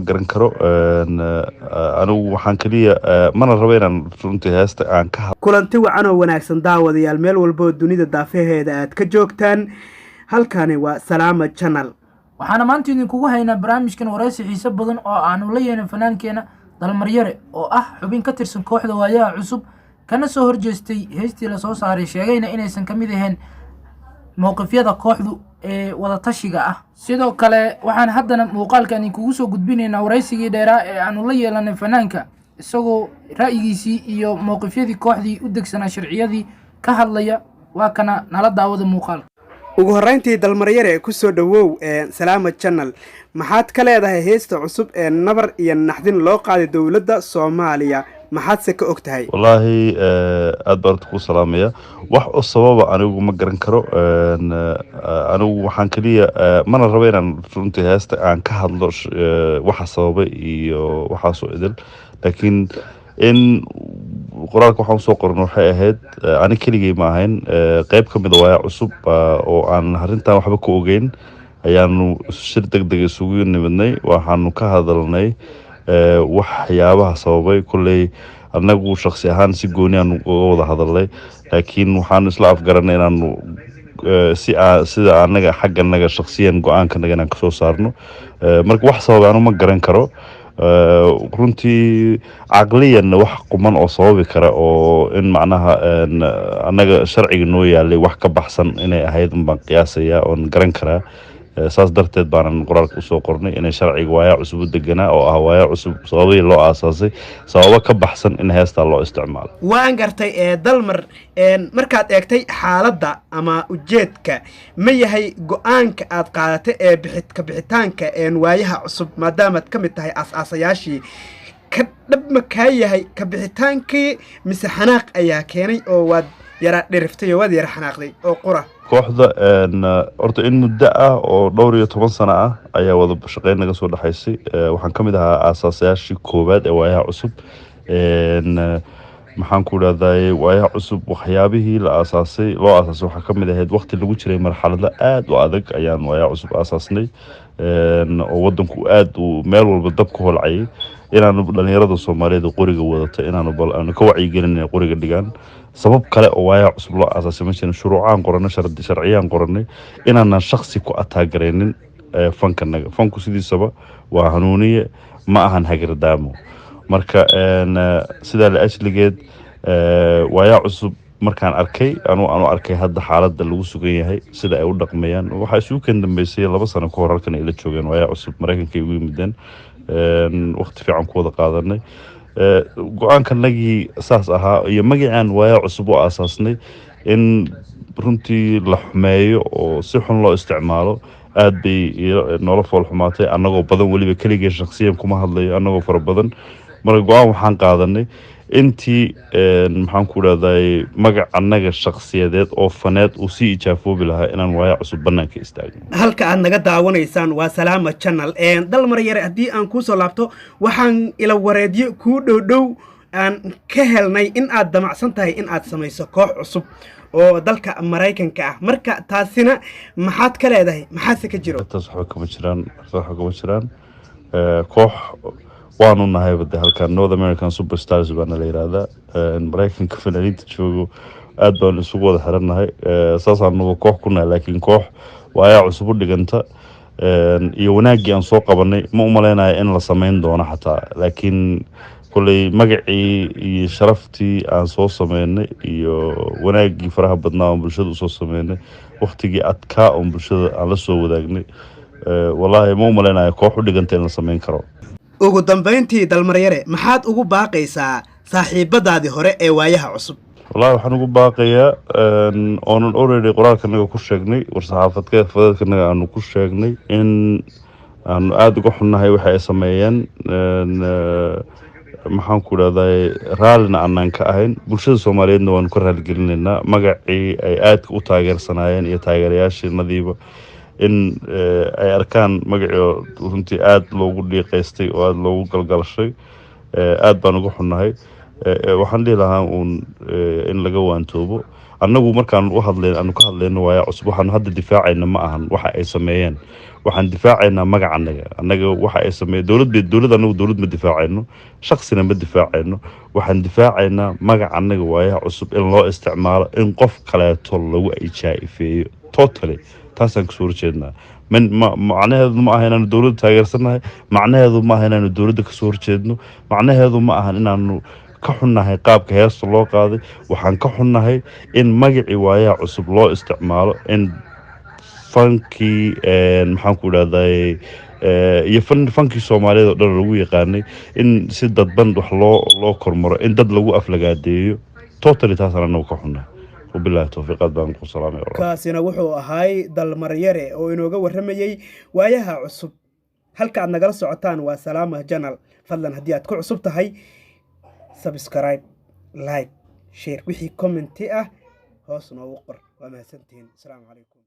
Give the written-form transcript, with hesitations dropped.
garan karo. Anigu waxaan keliya mana rabo inaan runtii heesta aan ka Kulanti wacan oo wanaagsan, daawadayaal, meel walboo dunida daafaheeda aad ka joogtaan. Halkani waa Salaama Channel. Waxaana maanta idinkugu haynaa barnaamijkan waraysi xiiso badan oo aanu la yeelin fanaankeena Dalmaryare, oo ah xubin ka tirsan kooxda Waayaha Cusub, kana soo horjeestay heestii lasoo saaray, sheegayna inaysan ka mid ahayn mowqifyada kooxdu ee wadatashiga ah. Sidoo kale waxaan haddana muuqaalkan idinkugu soo gudbinaynaa waraysigii dheeraa ee aanu la yeelanay fanaanka, isagoo ra'yigiisii iyo mowqifyadii kooxdii u degsanaa sharciyadii ka hadlaya. Waa kana, nala daawada muuqaalka. Ugu horreyntii, Dalmaryare, kusoo dhowow Salaama Channel. Maxaad ka leedahay heesta cusub ee Nabar iyo Naxdin loo qaaday dowladda Soomaaliya? Maxaadse ka og tahay? Wallaahi, aad baan horta kuu salaamaya. Wax u sababa anigu ma garan karo. Anigu waxaan keliya mana rabo inaan runtii heesta aan ka hadlo waxa sababay iyo waxaasoo idil, laakiin in qoraalka waxaan usoo qoran waxay ahayd, ani keligay ma ahayn, qeyb ka mida Waaya Cusub oo aan arrintan waxba ka ogeyn ayaanu shir deg deg isugu nimidnay. Waxaanu ka hadalnay waxyaabaha sababay. Kolley annagu shaksi ahaan si gooni aanu uga wada hadalnay, laakiin waxaanu isla afgaranay inaanu si sida anaga xagganaga shaksiyan go-aankanaga inaan kasoo saarno. Marka wax sababay anu ma garan karo. Runtii caqliyanna wax quman oo sababi kara oo in macnaha annaga sharciga noo yaalay wax ka baxsan inay ahayd unbaan qiyaasaya oon garan karaa. Saas darteed baanan qoraalka usoo qornay inay sharciga Waaya Cusub u deganaa, oo ah Waaya Cusub sababihii loo aasaasay sababo ka baxsan in heestaa loo isticmaalo. Waan gartay. Ee Dalmar, markaad eegtay xaaladda ama ujeedka, ma yahay go-aanka aad qaadatay ee bixidka bixitaanka Waayaha Cusub, maadaamaad ka mid tahay aas-aasayaashii, ka dhab ma kaa yahay ka bixitaankii, mise xanaaq ayaa keenay oo waad yara dhiriftay oo waad yara xanaaqday oo qura? Kooxda horta in muddo ah oo dhowr iyo toban sano ah ayaa wada shaqeyn naga soo dhexaysay. Waxaan ka mid ahaa aasaasayaashii koowaad ee Waayaha Cusub. Maxaan ku idhahdaye, Waayaha Cusub waxyaabihii la aasaasay loo aasaasay waxaa ka mid ahayd waqti lagu jiray marxalado aada u adag ayaan Waayaha Cusub aasaasnay, oo wadanku aada uu meel walba dab ka holcayay, inaanu dhalinyarada Soomaaliyeed qoriga wadata inaanu bal aanu ka wacyigelin inay qoriga dhigaan. Sabab kale oo Waayaha Cusub loo aasaasay ma jirin. Shuruucaan qoranay, sharciyaan qoranay inaanan shaksi ku ataagaraynin fankanaga. Fanku sidiisaba waa hanuuniye, ma ahan hagardaamo. Marka sidaa la ajligeed, Waayaha Cusub markaan arkay anu arkay hadda xaaladda lagu sugan yahay, sida ay u dhaqmayaan, waxaa isugu keen dambeysay 2 sano ka hor halkan ay la joogeen Waayaha Cusub, Maraykanka ay ugu yimideen, waqti fiican ku wada qaadanay. Go-aankanagii saas ahaa iyo magacaan Waayaha Cusub u aasaasnay in runtii la xumeeyo oo si xun loo isticmaalo aad bay noola fool xumaatay, annagoo badan weliba. Keligee shaksiyan kuma hadlayo, annagoo fara badan. Marka go-aan waxaan qaadanay intii maxaan ku idhahday magac annaga shaksiyadeed oo faneed uu sii ijaafoobi lahaa inaan Waaya Cusub banaanka istaagno. Halka aad naga daawanaysaan waa Salaama Channel. Dalmar Yare, haddii aan kuu soo laabto, waxaan ila wareedyo kuu dhow dhow aan ka helnay in aad damacsan tahay in aad samayso koox cusub oo dalka Maraykanka ah. Marka taasina maxaad ka leedahay? Maxaase ka jiro? Taas waxba kama jiraan, taas waxba kama jiraan. Koox waanu nahayba de. Halkan North American Superstars baana la yihahdaa. Maraykanka fanaaniinta joogo aad baanu isugu wada xirannahay, saasaanuba koox ku nahay, laakiin koox Waayaa Cusub u dhiganta iyo wanaaggii aan soo qabanay ma umaleynayo in la sameyn doono xataa. Laakiin kolley magacii iyo sharaftii aan soo sameynay iyo wanaaggii faraha badnaa oon bulshada usoo sameynay, waktigii adkaa oon bulshada aan la soo wadaagnay, wallaahi ma umaleynayo koox u dhiganta in la sameyn karo. Ugu dambayntii, Dalmaryare, maxaad ugu baaqaysaa saaxiibadaadii hore ee Waayaha Cusub? Wallahi waxaan ugu baaqayaa, oonan already qoraalkanaga ku sheegnay, war-saxaafadka fadeedkanaga aanu ku sheegnay, in aanu aada uga xunnahay waxa ay sameeyeen, maxaan ku idhahday, raallina aanaan ka ahayn. Bulshada Soomaaliyeedna waanu ka raaligelinaynaa magacii ay aadka u taageersanaayeen iyo taageerayaashiinadiiba in ay arkaan magacii oo runtii aada loogu dhiiqaystay oo aada loogu galgalashay. Aada baan uga xunnahay. Waxaan dhihi lahaa uun in laga waantoobo. Annagu markaan u hadlayn, aanu ka hadlayno Waayaa Cusub, waxaanu hadda difaacayna ma ahan waxa ay sameeyeen. Waxaan difaacaynaa magaca annaga. Annaga waxa ay sameeyeen dowlad bay dowlad, annagu dowlad ma difaacayno, shaksina ma difaacayno. Waxaan difaacaynaa magaca annaga, Waayaha Cusub, in loo isticmaalo in qof kaleeto lagu ijaa'ifeeyo. Totally taasaan kasoo horjeednaa. Man ma macnaheedu ma aha inaanu dowladda taageersannahay, macnaheedu ma aha inaanu dowladda kasoo horjeedno, macnaheedu ma ahan inaanu ka xunnahay qaabka heesta loo qaaday. Waxaan ka xunnahay in magacii Waayaha Cusub loo isticmaalo in fankii, maxaan ku idhahday, iyo fankii Soomaaliyeed oo dhan lagu yaqaanay in si dadban wax loo kormaro, in dad lagu aflagaadeeyo. Totally taasaan anagu ka xunnahay. Wabillahi towfiiqaad baan ku salaamay, walaal. Kaasina wuxuu ahaay Dalmaryare oo inooga warramayey Waayaha Cusub. Halka aad nagala socotaan waa Salaama Channel. Fadlan haddii aad ku cusub tahay, subscribe, like, share, wixii comment ah hoos noogu qor. Waa mahadsantihiin. Asalaamu calaykum.